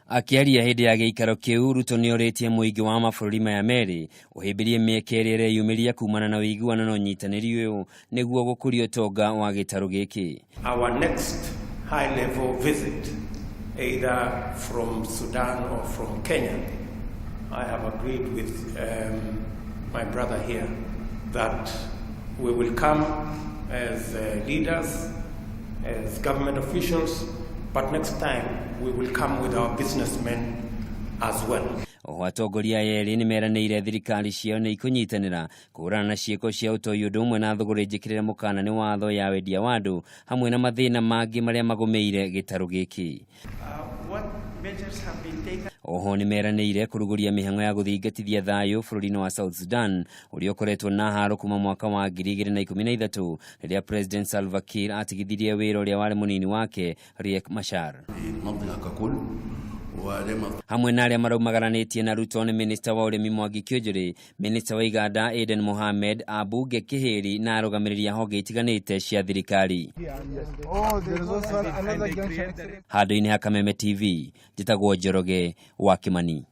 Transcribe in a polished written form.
Akĩaria hĩndĩ ya gĩikaro kĩu, Ruto nĩorĩtie mũingĩ wa mabũrũri maya merĩ ũhĩmbĩrie mĩeke ĩrĩa ĩreyumĩria kumana na ũiguano na ũnyitanĩri ũyũ nĩguo gũkũria ũtonga wa gĩtarũ gĩkĩ. Our next high level visit, either from Sudan or from Kenya, I have agreed with my brother here that we will come as leaders, as government officials, but next time we will come with our businessmen as well. Oho atongoria aya erĩ nĩmeranĩire thirikari ciao nĩ ikũnyitanĩra kũhũrana na ciĩko cia ũtoi ũndũ ũmwe na thũgũrĩ njĩkĩrĩre mũkana nĩ watho ya wendia wa andũ hamwe na mathĩna mangĩ marĩa magũmĩire gĩtarũ gĩkĩ. Oho nĩmeranĩire kũrugũria mĩhang'o ya gũthingatithia thayũ bũrũri-inĩ wa South Sudan ũrĩa ũkoretwo na haro kuma mwaka wa 2013 rĩrĩa President Salva Kiir atigithirie wĩra ũrĩa warĩ mũnini wake Riek Machar. Hamwe na arĩa maraumagaranĩtie na Ruto nĩ minista wa ũrĩmi Mwangi Kiunjuri, minista wa iganda Aden Mohamed, ambunge Kihiri na arũgamĩrĩri a honge itiganĩte cia thirikari. Handũ-inĩ ha Kameme TV, njĩtagwo Njoroge wa Kimani.